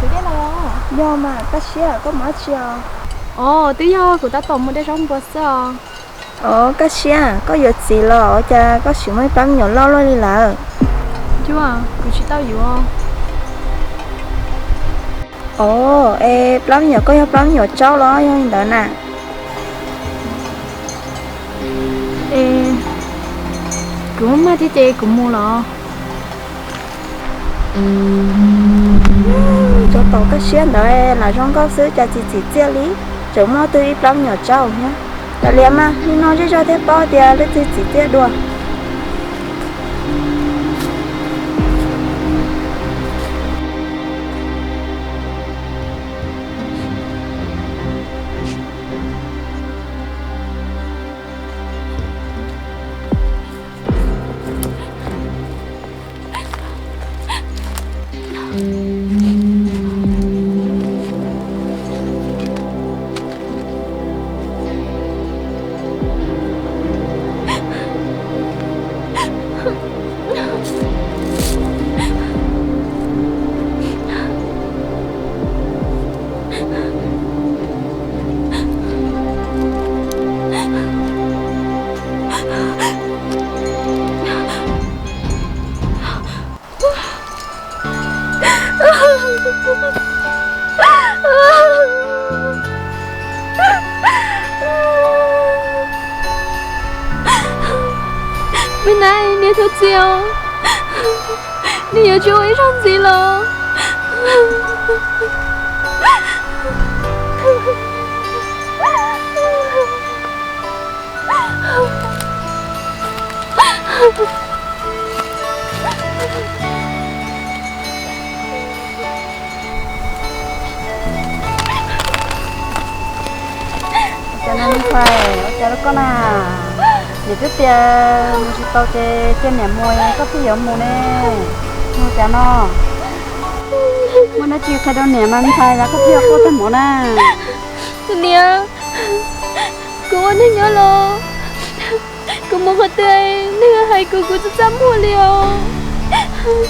Yog mas, Kaj Siab, koj mus dab tsi os? Os, twb yog kuv tab tom mus de zaub npua xwb os. Os, Kaj Siab, koj yuav txiv los ua cas koj tsis muaj ib plab me nyuam loj luaj li lawm? Yog, kuv tsis tau yuav. Os, es plab me nyuam koj yog plab me nyuam tsaub los yog li ntawd na? Es kuv maj thiab ces kuv mus los. Tsov tom Kaj Siab ntawd lam zoo nkauj xwb cas txiv txim txiaj li, tseem muaj twg ib plab me nyuam tsaub thiab. Kav liam mas, nim no zej zog thiaj paub tias leej twg txim txiaj dua. Me na, niam txhob txia os, niam yuav tsis ua ib zaug ntxiv los. Ua cas no me ntxhais, ua cas rau koj na? Niam twb tias mus tsis tau ces cia niam mus, koj thiaj yuav mus ne. Ua cas no? Muaj dab tsi qhia rau niam mas me ntxhais, koj thiaj quaj tag npaum na? Niam, kuv ua neej nyob los kuv mus qhov twg neeg hais kuv, kuv tsis txaj muag li os.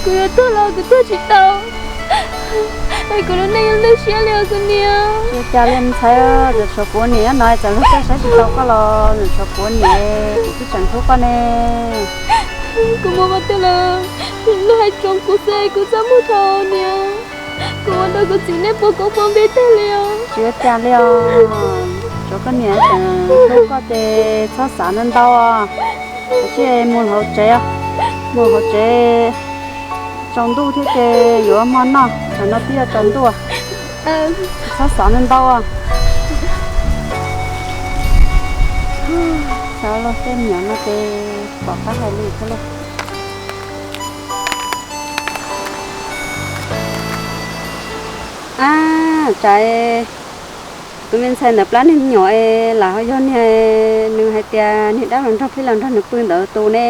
Kuv yuav tuag los kuv tuag tsis tau, es kuv lub neej yuav lwj siab li os kuv niam. Ua cas li me ntxhais, txawm tshuav kuv niam no txawm luag tej saib tsis tau koj los txawm tshuav kuv niam, kuv twb tseem hlub koj ne. Kuv mus qhov twg los luag hais txog kuv xwb, kuv txaj muag dhau niam. Kuv ua rau kuv txiv nej puas koob puas npe tag li os. Tsis ua cas li os, tsuav koj niam tseem hlub koj ces txhob xav ntau ntau os. Kav tsij mus hauv tsev, mus hauv tsev, tsaus ntuj thiab ces yuav hmo noj, thaum no twb yuav tsaus ntuj. Txhob xav ntau ntau os. Xav los tej me nyuam no ces pom qab hais lus thiab lauj. Ab, tsam tus me ntxhais ntawd plab niag me nyuam es lam ho yog niag nws hais tias niag dab hluas nraug pheej los nrog nws pw ntawd tus ne.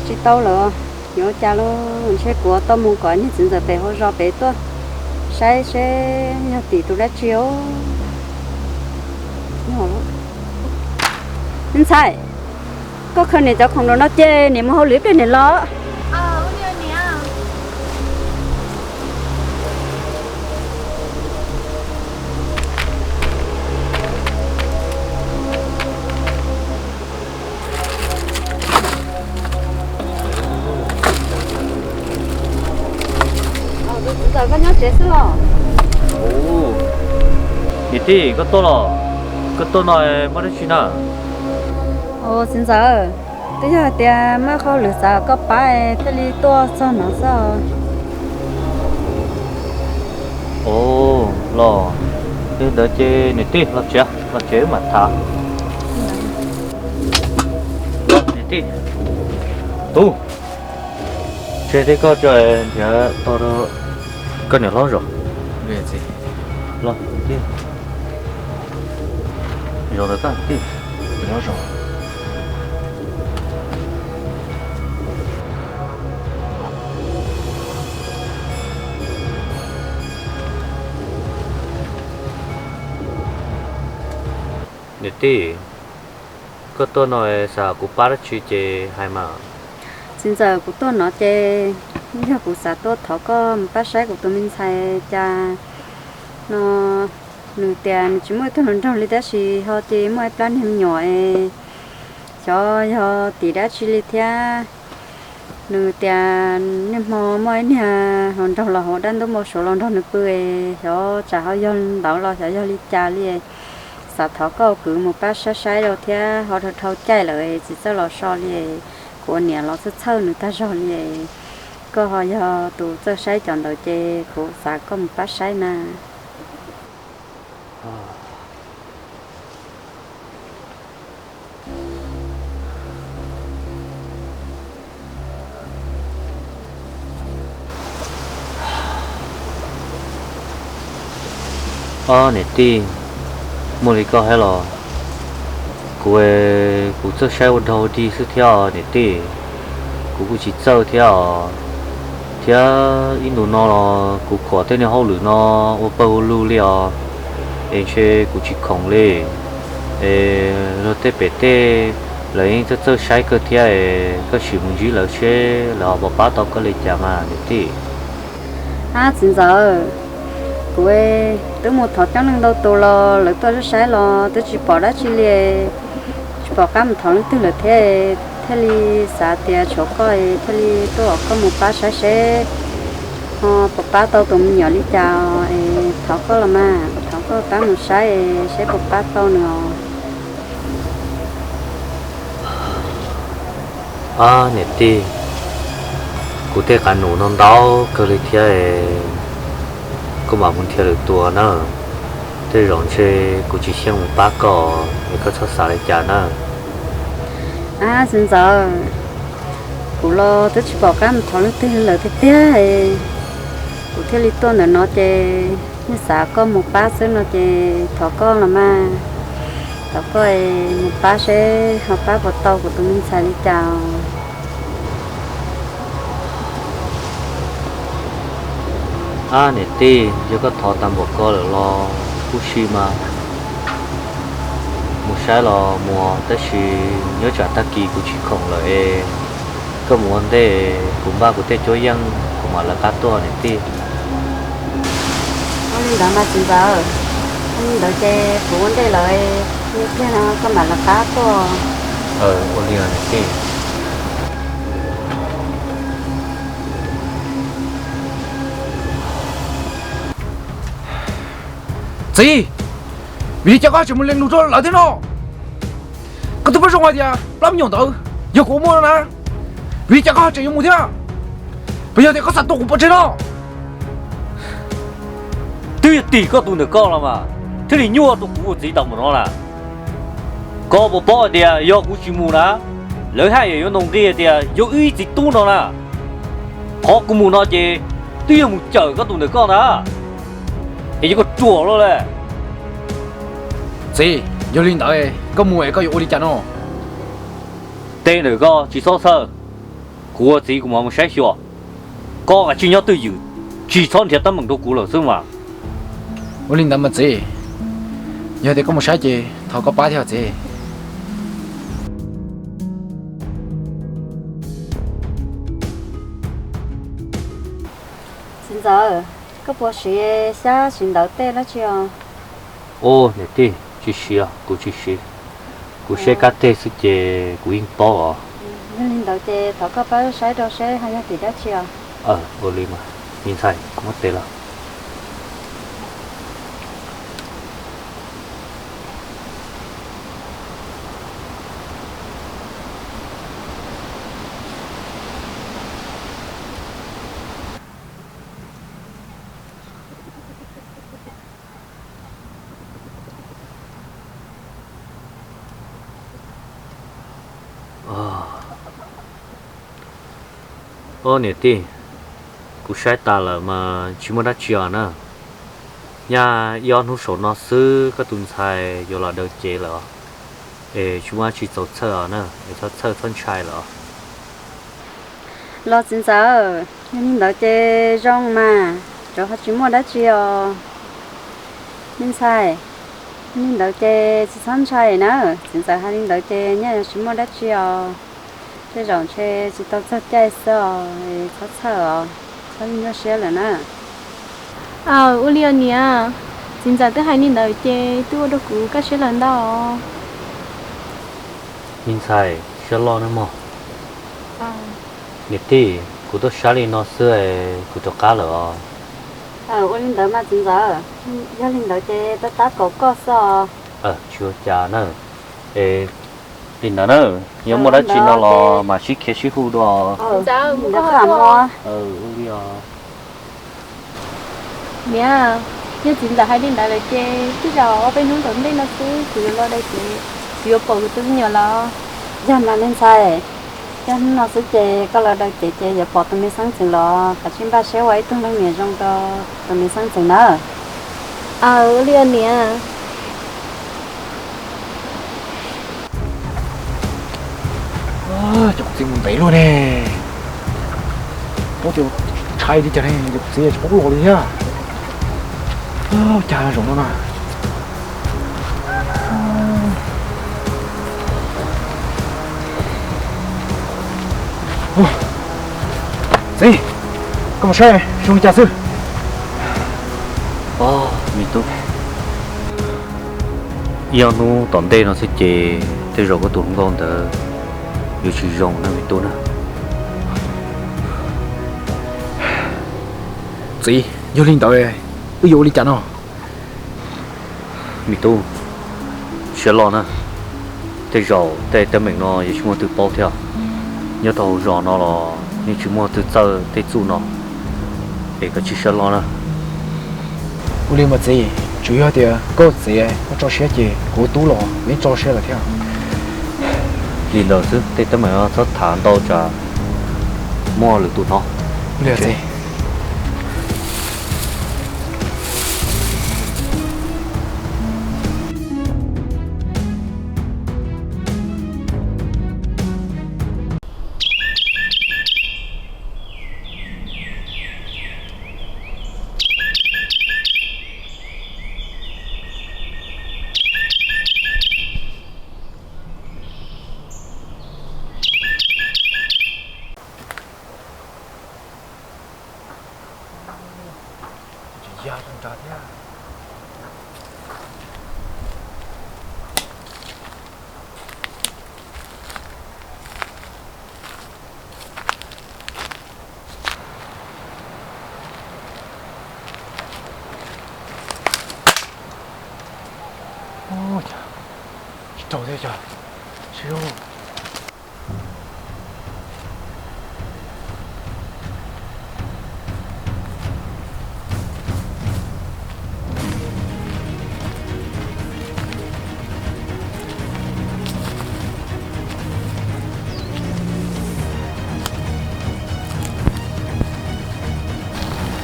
Tsis tau lawm, yuav ua cas lauj, ntshe kuv tau mus kom niag txiv ntxawm pem hauv zos pem tuaj saib seb yog tim tus dab tsi os. Me ntxhais, koj khaws niam cov khoom los no ces niam mus hauj lwm ib pliag niam los. Txiv ntxawm, koj nyob tsev xwb los? Niam tij, koj tuaj los? Koj tuaj no muaj dab tsi na? Txiv ntxawm, twb yog hais tias muaj hauj lwm xav koj pab thiaj li tuaj txog no xwb. Ov, los li ntawd ces niam tij los tsev, los tsev wb mam tham. Niam tij, tub, tseg tib koj tso nrhiav tog rau koj niam hlob zos. Los, zos ntawd tag tij, zos. Niam tij, koj tuaj no xav kuv pab dab tsi ces hais mas. Txiv ntxawm, kuv tuaj no ces Yog kuv xav tuaj thov koj mus pab saib kuv tus me ntxhais cas no, nws tias nws tsis muaj ib tug hluas nraug li tab sis ho ces muaj ib plab niag me nyuam es xyov yog tim dab tsi li thiab. Nws tias niaj hmo muaj ib niag hluas nraug los hauv dab ntub npau suav los nrog nws pw es xyov tsam ho yog ntawd los xyov yog li cas li. Xav thov koj kwv mus pab saib saib rau thiab, ho dhau dhau caij lawm tsis txawj los so li. Kuv ua niam los txhawj txhawj nws tag zog li. Koj ho yog tus txawj saib cov ntawd ces kuv xav koj mus pab saib na. Ob niam tij, muaj li koj hais los kuv, kuv txawj saib ua dog ua dig xwb thiab os niam tij. Kuv kuj tsis txawj thiab os. Thiab ib ntus no los kuv khuam tej niag hauj lwm no ua pawg ua lug li os, es ntshe kuv tsis khoom li. Es luag tej pem tej lawv yeej txawj txawj saib kawg thiab, koj sim mus ntsib lawv seb lawv ho puas pab tau koj li cas mas niam tij. Ab txiv ntxawm, kuv twb mus thov coob leej ntau tus los lawv tuaj saib saib los twb tsis pom dab tsi li, tsis pom qab mus thov leej twg lawm thiab, thiaj li xav tias tshuav koj thiaj li tuaj kom koj mus pab saib seb ho puas pab tau tus me nyuam li cas es thov koj los mas, thov koj pab mus saib seb puas pab tau nws os. Ab niam tij, kuv tej qab num no ntau kawg li thiab, koj mam mus nrhiav lwm tus na. Tej zaum ntshe kuv tsis xyeej mus pab koj es koj txhob xav li cas na. Ab txiv ntxawm, kuv los twb tsis pom qab mus thov leej twg lawm tiag tiag, kuv thiaj li tuaj ntawm no ces yeej xav koj mus pab xwb no ces thov koj los mas, thov koj mus pab seb ho pab puas tau kuv tus me ntxhais li cas. Ab niam tij, yog koj thov tas npaum ko lawm los kuj sim mas, mus saib los mus, tab sis nyob tsam tag kis kuv tsis khoom lawm es koj mus ua ntej, kuv npaj kuv tej cuab yeej kuv mam lawv qab tuaj niam tij. Ua li ntawd mas txiv ntxawm, ua li ntawd ces kuv ua ntej lawm, ib pliag no koj mam lawv qab tuaj. Ua li niam tij. Txiv, vim li cas koj tseem mus lees lus rau lawv thiab no? Koj twb paub zoo hais tias plab me nyuam ntawd yog kuv ua muaj no na, vim li cas koj tseem yuav mus thiab? Puas yog tias koj xav tua kuv pov tseg no? Twb yog tim koj tus ntawm koj los mas thiaj li nyuaj rau kuv ua txiv tau npaum no na. Koj puas paub hais tias yog kuv tsis mus na, lawv haj yam yuav ntaus nqi hais tias yog wb ib txiv tub no na. Qhov kuv mus no ces twb yog mus cawm koj tus ntawm koj ntag, es yog koj ruam luaj li. Txiv, yog li ntawd koj mus es koj yuav ua li cas no? Tej ntawm koj tsis txhob txhawj, kuv ua txiv kuv mam mus saib xyuas. Koj kav tsij nyob twj ywm, tsis txhob nrhiav teeb meem rau kuv lawm xwb mas. Ua li ntawd mas txiv, yog tias koj mus saib ces thov koj pab thiab txiv. Txiv ntxawm, koj puas siv xyab siv ntawv tej dab tsi os? Ua niam tij, tsis siv os, kuv tsis siv. Kuv siab kab teg xwb ces kuv yeej paub os. Yog li ntawd ces thov koj pab saib rau seb ho yog tim dab tsi os. Ua li mas, me ntxhais, muab tes los. Ua niam tij, kuv saib tas lawm mas tsis muaj dab tsi os na. Nyaj ib ob hnub saum no xwb koj tus ntxhais yuav los daws cev lawm os. Es tsis muaj dab tsi txaus txhawj os na, es txhob txhawj txhob ntshai lawm os. Los txiv ntxawm, yog li ntawd ces zoo mas, cov ho tsis muaj dab tsi os. Me ntxhais, yog li ntawd ces tsis txhob ntshai na, txiv ntxawm hais li ntawd ces nyaj yuav tsis muaj dab tsi os. Tej zaum ntshe tsis tau txog caij xwb os, txhob txhawj os, txhob nyuaj siab lawm na. Aw, ua li os niam, txiv ntxawm twb hais li ntawd ces twb ua rau kuv kaj siab lawm ntag os. Me ntxhais, siab loj nawb mog. Niam tij, kuv tuaj saib li no xwb es kuv rov qab lawm os. Ua li ntawd mas txiv ntxawm, yog li ntawd ces tab tab kaum koj xwb os. Tsis ua cas na. Es li ntawd na, yog muaj dab tsi no los mas sib khiav sib hu dua. Niam, yog txiv ntxawm hais li ntawd lawm ces tej zaum ob peb hnub tom ntej no xwb kuv yuav los daws cev, kuv yuav pom kuv tus me nyuam los. Yog mas me ntxhais, yog hnub no xwb ces koj los daws cev ces yuav pom tus me xeeb ntxwv los, kav tsij npaj siab ua ib tug leej niam zoo rau tus me xeeb ntxwv na. Aw, ua li os niam. Cov kuv txiv mus ntev luaj ne. Paub tias ntshai li cas ne, cov kuv txiv tsis paub los li thiab. Cas zaum no na. Txiv, koj mus saib zoo li cas xwb. Me tub, ib ob hnub tom ntej no xwb ces tej zaum koj tus hluas nkauj ntawd yuav tsis zoo na me tub na. Txiv, yog li ntawd wb yuav ua li cas no? Me tub, siab loj na, tej zaum tej teeb meem no yuav tsis muaj twg paub thiab. Nyob rau hauv zos no los yeej tsis muaj twg txawj tej txuj no, es koj cia siab loj na. Ua li mas txiv, tsuas yog tias koj txiv koj tso siab ces kuv tub los yeej tso siab lawm thiab. Li ntawd xwb, tej teeb meem no txhob tham ntau tsam muaj lwm tus hnov. Tsis raug thiab cas.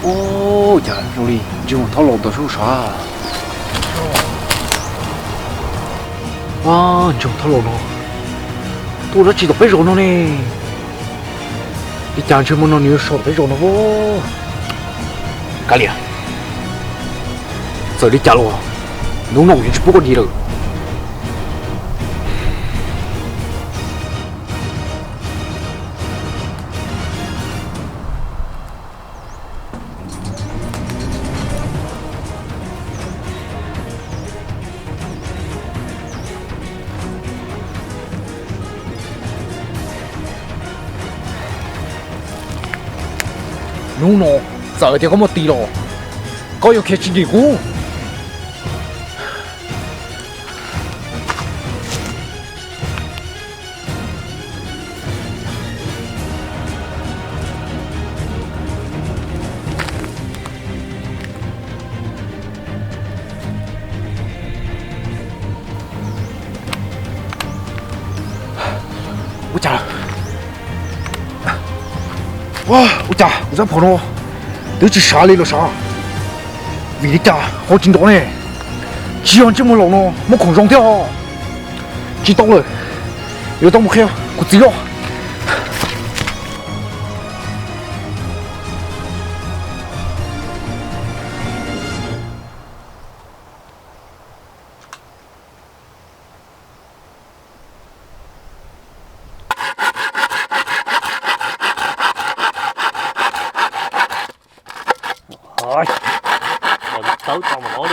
Ub, cas zoo li ntsis muag thaub laus ntawd sub sav. Ub, ntsis muag thaub laus no tuaj dab tsi tom peb zos no ne? Li cas ntshe hmo no nws yuav so tom peb zos no? Kav liam, txawm li cas los hnub no kuv yeej tsis pub koj dim lawm. Hnub no txawm tias koj muaj tis los koj yuav khiav tsis dim kuv. Ua cas, ua cas kuv txoj phom no twb tsis sav li los sav? Vim li cas ho tsis nrov ne? Tsis yog ntsej muag laus no muab khoom zoo thiab os. Tsis tau lawm, yuav tau mus qhia kuv txiv os. Tawv tau mas no.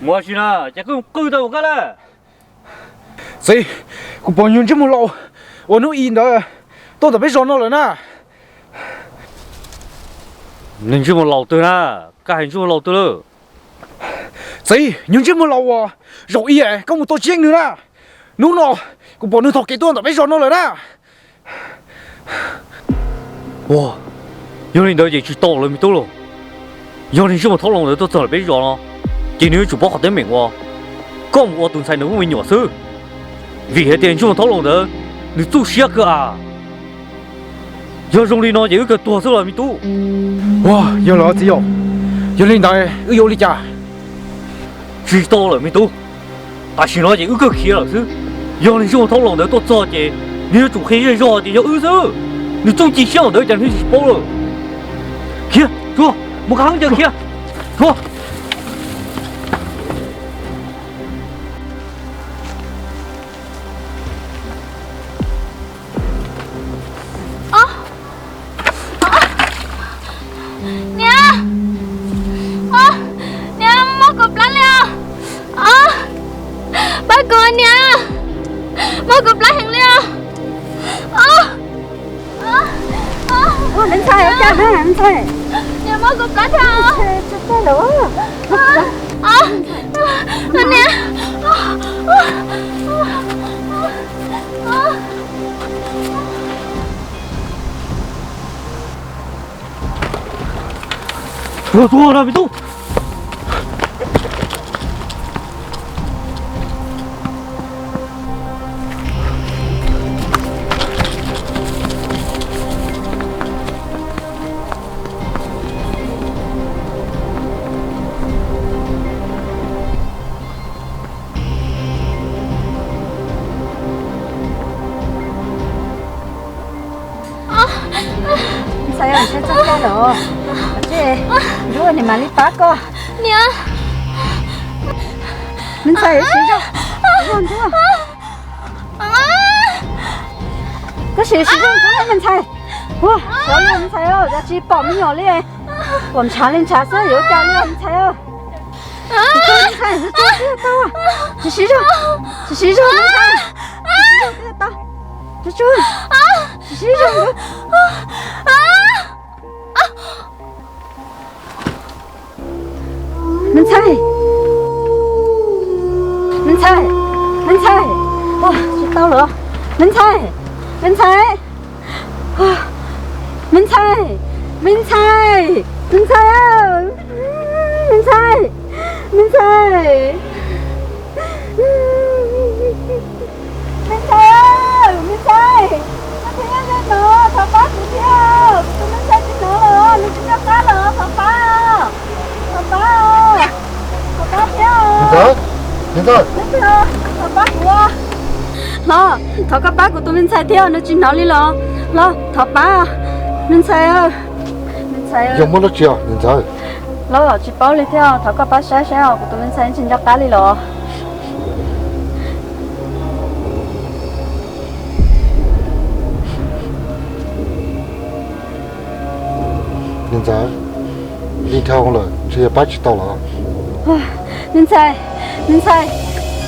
Mus ua si na, cas koj qw tau ua koj lawm? Txiv, kuv pom nyuag ntsej muag laus uas hnub i ntawd tuaj ntawm peb zos no lawm na. Nws ntsej muag laus twg na? Koj hais ntsej muag laus twg lawm? Txiv, nyuag ntsej muag laus uas zaum i koj mus tua tsis yeej nws na. Hnub no kuv pom nws taug kev tuaj ntawm peb zos no lawm na. Ua, yog li ntawd ces tsis tau lawm me tub lauj. Yog nws ntsej muag thaub laus ntawd tuaj txog lawm peb zos no, ces nws yuav tsum paub qhov teeb meem uas koj mus ua tus ntxhais ntawd muaj me nyuam xwb. Vim hais tias ntsej muag thaub laus ntawd nws txuj siab kawg as. Yog zoo li no ces wb kawg tuag xwb los me tub. Ua, yog lawm txiv yau, yog li ntawd wb yuav ua li cas? Tsis tau lawm me tub, tam sim no ces wb kawg khiav lawm xwb. Yog nws ntsej muag thaub laus ntawd tuaj txog ces nws yuav tsum qhia zej zog tias yog wb xwb. Nws txuj ci siab ntawd cas nws tsis paub lawm. Khiav, tsuag, mus qhov heev cia khiav, tsuag. Niam, niam, mob kuv plab li os. Pab kuv niam, mob kuv plab heev li os. Me ntxhais, ua cas na me ntxhais? Niam, mob kuv plab thiab. Niam. Ua, tua na me tub. Ntxhais, tsis txhob cai lawm, tsis ntsuab niam mam li pab koj. Niam, me ntxhais, siv zog, siv zog ntsuab. Koj sim siv zog ntsuab me ntxhais. Ua, sawv li me ntxhais, cas tsis pom me nyuam li. Pom ntshav li ntshav xwb yuav cas li me ntxhais. Tsis siv zog, tsis siv zog me ntxhais. Tsis siv zog, tsis siv zog. Me ntxhais, me ntxhais, me ntxhais, ua, tsis tau lawm. Me ntxhais, me ntxhais, me ntxhais, me ntxhais, me ntxhais, me ntxhais, me ntxhais. Me ntxhais, me ntxhais, koj thiab no, thov pab kuv thiab, kuv tus me ntxhais tsis hnov lawm, nws tsis nco qab lawm, thov pab, thov pab, thov pab thiab. Me ntxhais, thov pab kuv, hlob, thov koj pab kuv tus me ntxhais thiab, nws tsis hnov li los, hlob, thov pab, me ntxhais, me ntxhais. Yog muaj dab tsi os me ntxhais? Hlob, tsis paub li thiab, thov koj pab saib saib os, kuv tus me ntxhais tsis nco qab li los. Me ntxhais, ib dhau lawm, ntshe yog pab tsis tau lawm. Me ntxhais, me ntxhais,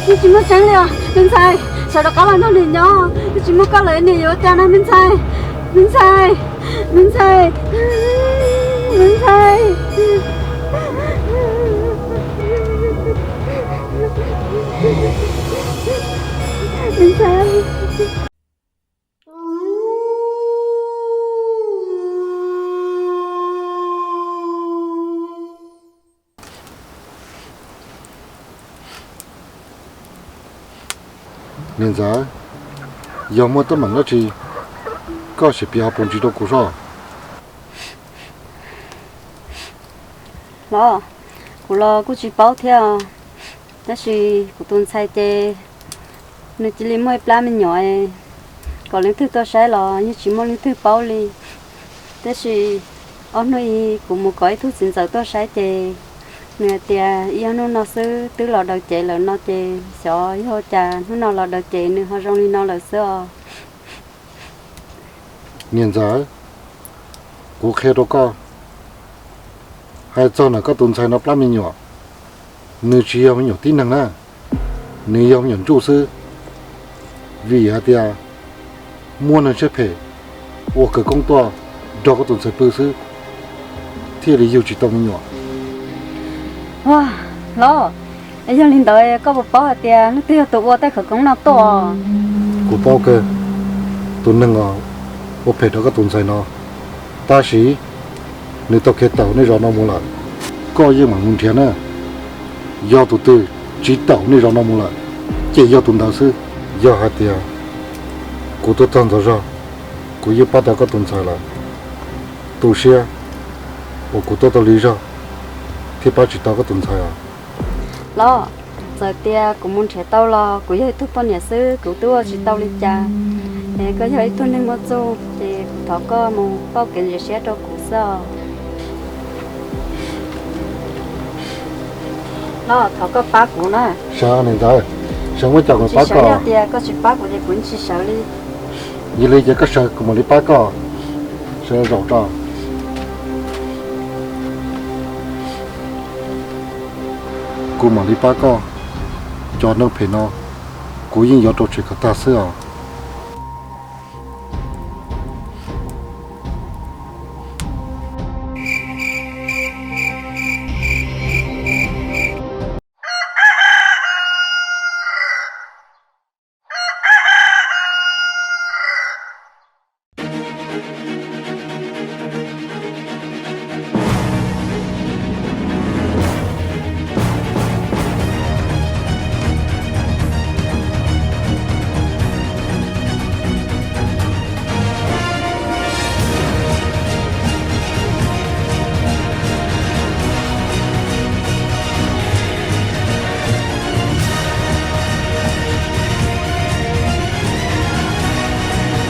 nws tsis muaj tseeb li os me ntxhais, sawv rov qab los nrog niam nyob, nws tsis muaj koj lawm niam yuav ua cas na me ntxhais, me ntxhais, me ntxhais, me ntxhais, me ntxhais. Me ntxhais, yog muaj teeb meem dab tsi, koj sim piav hauv paus ntsis rau kuv soj. Los, kuv los kuj tsis paub thiab, tab sis kuv tus ntxhais ces nws cia li muaj ib plab me nyuam, kom leej twg tuaj saib los yeej tsis muaj leej twg paub li. Tab sis ob hnub ib kuv mus kom ib tug txiv ntxawm tuaj saib ces nws hais tias ib ob hnub no xwb twb los daws cev lawm no ces xyov yog cas hnub no los daws cev nws ho zoo li no lawm xwb os. Niam ntxawm, kuv qhia rau koj, hais txog ntawm koj tus ntxhais no plab me nyuam, nws tsis yog me nyuam tib neeg na, nws yog me nyuam ntsuj xwb. Vim hais tias muaj neeg siab phem ua khawv koob tuaj nrog koj tus ntxhais pw xwb, thiaj li yug tsis tau me nyuam. Los, yog li ntawd koj puas paub hais tias leej twg yog tus ua tej khawv koob no tuaj? Kuv paub kawg, tus neeg uas ua phem rau koj tus ntxhais no, tab sis nws tau khiav tawm nej zos no mus lawm. Koj yeej mam mus nrhiav na. Yog tus twg tsiv tawm nej zos no mus lawm, ces yog tus ntawd xwb. Yog hais tias kuv tuaj txog ntxov zog, kuv yeej pab tau koj tus ntxhais lawm. Tu siab uas kuv tuaj tau lig zog thiaj pab tsis tau koj tus ntxhais os. Los, txawm tias kuv mus nrhiav tau los kuv yog ib tug poj niam xwb kuv twb ua tsis tau li cas. Es koj yog ib tug neeg muaj txuj ces kuv thov koj mus pauj kev ntxhov siab rau kuv xwb os. Los thov koj pab kuv na. Sawv niam ntxawm, sawv muab coj kuv pab koj. Yog tias koj tsis pab kuv ces kuv tsis sawv li. Yog li ces koj sawv kuv mam li pab koj. Sawv zaum tso. Kuv mam li pab koj. Cov neeg phem no kuv yeej yuav rau tsev kom tag xwb os.